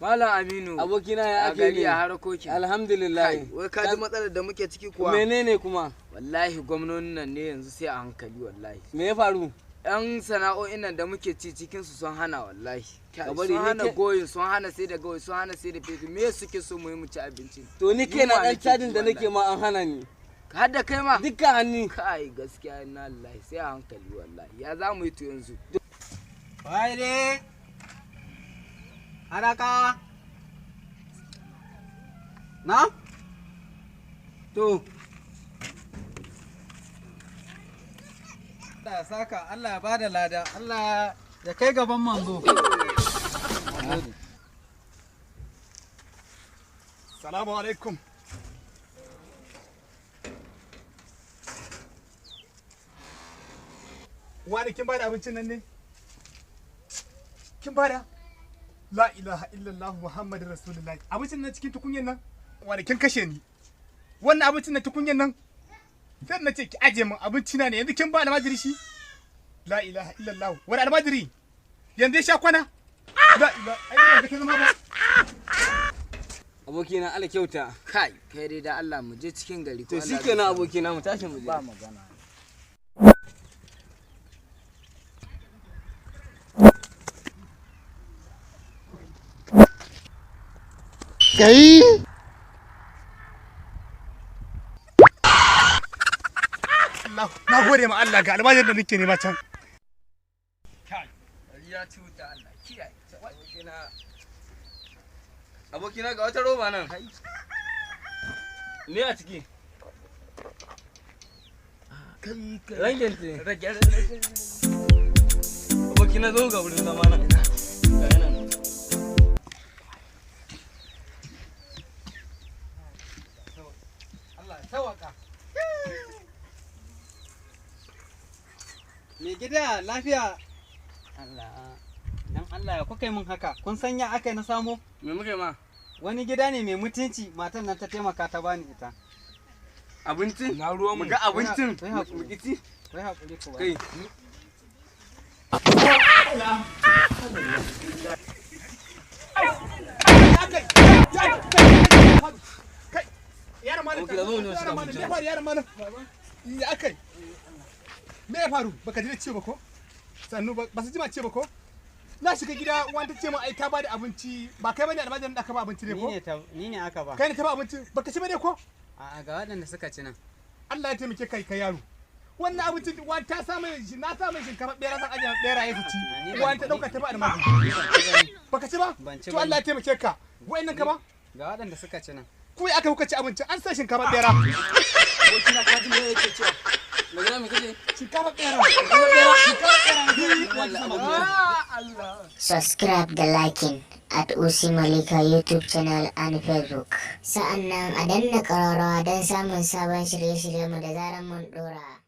Malam Aminu. Abokina, ya A ake gari, ne? a harkokin? Alhamdulillah. Kai, wai ka ji matsalar da muke ciki kuwa? Menene kuma? Wallahi gwamnonin nan ne yanzu sai a hankali wallahi. Me ya faru? Yan sana'o'in nan da muke ci cikin su sun hana wallahi. Kai, Ka bari sun ni hana goyin, sun hana sai da gawayi, sun hana sai da fetur. Me suke so mu yi mu ci abinci? To ni kaina Yunwa dan nake cajin ji da nake wallahi. ma an hana ni. Har da kai ma? Dukkan hanni. Kai, gaskiya inna lillahi, sai a hankali wallahi. Ya za mu yi to yanzu? Waire. Haraka. Na? To. Allah ya saka, Allah ya bada lada, Allah ya kai gaban manzo. Salamu alaikum. Wani, kin bada abincin nan ne? Kin bada? La ilaha illallah Muhammadur Rasulullah. Abincin nan cikin tukunyan nan? Wani, kin kashe ni. Wannan abincin na tukunyan nan? Sai na ce ki aje min abinci na ne, yanzu kin ba almajiri shi? La ilaha illallah. Wani almajiri? Yanzu ya sha kwana? La ilaha, ai ba kin zama ba. Abokina, Allah kyauta. Kai, kai dai da Allah mu je cikin gari ko To Allah zai shikenan sa. abokina, mu tashi mu je. Ba magana. Kai. Allah, na gode ma Allah, ga almajirin da nake nema can. Kai, ya ci wuta, Allah kiyaye. Abokina. Abokina, ga wata roba nan. Me a ciki? Kai kai. Rangen ce. Rage rage. Abokina, zo ga wurin zama nan. Ga nan. Allah ya sawaka. Mai gida, lafiya? Allah, dan Allah ya kuka yi min haka. Kun san ya aka yi na samo? Me muka yi ma? Wani gida ne mai mutunci, matan nan ta taimaka ta bani ita. Abincin? Na ruwan Mu mu. ga abincin. Kai haƙuri. Mu ki ci. Kai haƙuri ku bani. Kai. Kai, yaran malam. Abokina, zo mu ne Yaran malam, me ya faru, yaran malam? Ya akai? Me ya faru? Baka ji da ciwo ba ko? Sannu, ba su ji ma ciwo ba ko? Na shiga gida, wani ta ce min ai ta bada abinci, ba kai bane almajirin da aka ba abinci ne Ni ko? ne ta, ni ne aka ba. Kai ne ta ba abinci, baka ci ba ne ko? A'a, ga waɗanda suka ci nan. Allah ya taimake kai, kai yaro. Wannan abincin wani ta sa mai shi, na sa mai shinkafa bera, zan ajiye beraye su ci. Ni Wani ta dauka ta ba almajiri. Baka ci ba? Ban ci To ba. Allah ya taimake ka. Wa'annan ka ba? Ga waɗanda suka ci nan. Ku ya aka kuka ci abinci an sa shinkafa bera. Abokina, ka ji me yake cewa? Mai gida, me kace? Shinkafa bera. Shinkafa bera. Allah. Subscribe da liking at Usi Malika YouTube channel and Facebook. Sa'annan a danna ƙararrawa don samun sabon shirye-shiryenmu da zarar mun ɗora.